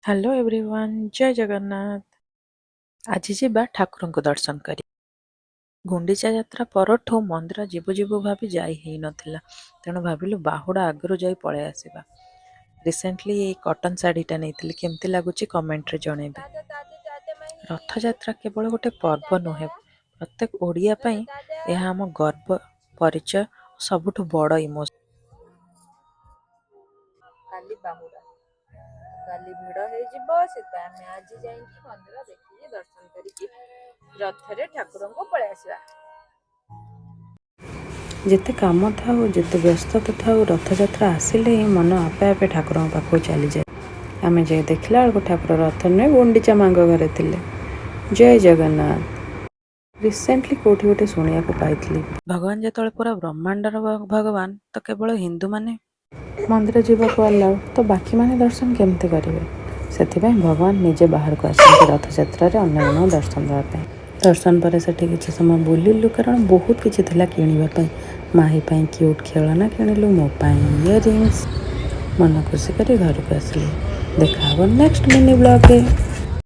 Hello everyone, ଜୟ ଜଗନ୍ନାଥ। ଆଜି ଯିବା ଠାକୁରଙ୍କୁ ଦର୍ଶନ କରି। ଗୁଣ୍ଡିଚା ଯାତ୍ରା ପରଠୁ ମନ୍ଦିର ଯିବୁ ଯିବୁ ଭାବି ଯାଇ ହେଇନଥିଲା, ତେଣୁ ଭାବିଲୁ ବାହୁଡ଼ା ଆଗରୁ ଯାଇ ପଳେଇ ଆସିବା। ରିସେଣ୍ଟଲି ଏଇ କଟନ୍ ଶାଢ଼ୀଟା ନେଇଥିଲି, କେମିତି ଲାଗୁଛି କମେଣ୍ଟରେ ଜଣେଇବେ। ରଥଯାତ୍ରା କେବଳ ଗୋଟେ ପର୍ବ ନୁହେଁ, ପ୍ରତ୍ୟେକ ଓଡ଼ିଆ ପାଇଁ ଏହା ଆମ ଗର୍ବ, ପରିଚୟ, ସବୁଠୁ ବଡ଼ ଇମୋସନ୍। କାଲି ବାହୁଡ଼ା, କାଲି ଭିଡ଼ ହେଇଯିବ। ସେଥିପାଇଁ ଆମେ ଆଜି ଯାଇକି ମନ୍ଦିର ଦେଖିକି, ଦର୍ଶନ କରିକି, ରଥରେ ଠାକୁରଙ୍କୁ ପଳେଇ ଆସିବା। ଯେତେ କାମ ଥାଉ, ଯେତେ ବ୍ୟସ୍ତତା ଥାଉ, ରଥଯାତ୍ରା ଆସିଲେ ହିଁ ମନ ଆପେ ଆପେ ଠାକୁରଙ୍କ ପାଖକୁ ଚାଲିଯାଏ। ଆମେ ଯାଇ ଦେଖିଲା ବେଳକୁ ଠାକୁର ରଥ ନୁହେଁ, ଗୁଣ୍ଡିଚା ମାଙ୍କ ଘରେ ଥିଲେ। ଜୟ ଜଗନ୍ନାଥ। ରିସେଣ୍ଟଲି କେଉଁଠି ଗୋଟେ ଶୁଣିବାକୁ ପାଇଥିଲି, ଭଗବାନ ଯେତେବେଳେ ପୁରା ବ୍ରହ୍ମାଣ୍ଡର ଭଗବାନ, ତ କେବଳ ହିନ୍ଦୁମାନେ ମନ୍ଦିର ଯିବାକୁ ଆଲାଉ, ତ ବାକିମାନେ ଦର୍ଶନ କେମିତି କରିବେ? ସେଥିପାଇଁ ଭଗବାନ ନିଜେ ବାହାରକୁ ଆସନ୍ତି ରଥଯାତ୍ରାରେ ଅନ୍ୟମାନଙ୍କୁ ଦର୍ଶନ ଦେବା ପାଇଁ। ଦର୍ଶନ ପରେ ସେଠି କିଛି ସମୟ ବୁଲିଲୁ, କାରଣ ବହୁତ କିଛି ଥିଲା କିଣିବା ପାଇଁ। ମାହି ପାଇଁ କ୍ୟୁଟ୍ ଖେଳନା କିଣିଲୁ, ମୋ ପାଇଁ ଇୟରିଙ୍ଗସ୍। ମନ ଖୁସି କରି ଘରକୁ ଆସିଲୁ। ଦେଖା ହେବ ନେକ୍ସଟ ମିନି ବ୍ଲଗ୍ରେ।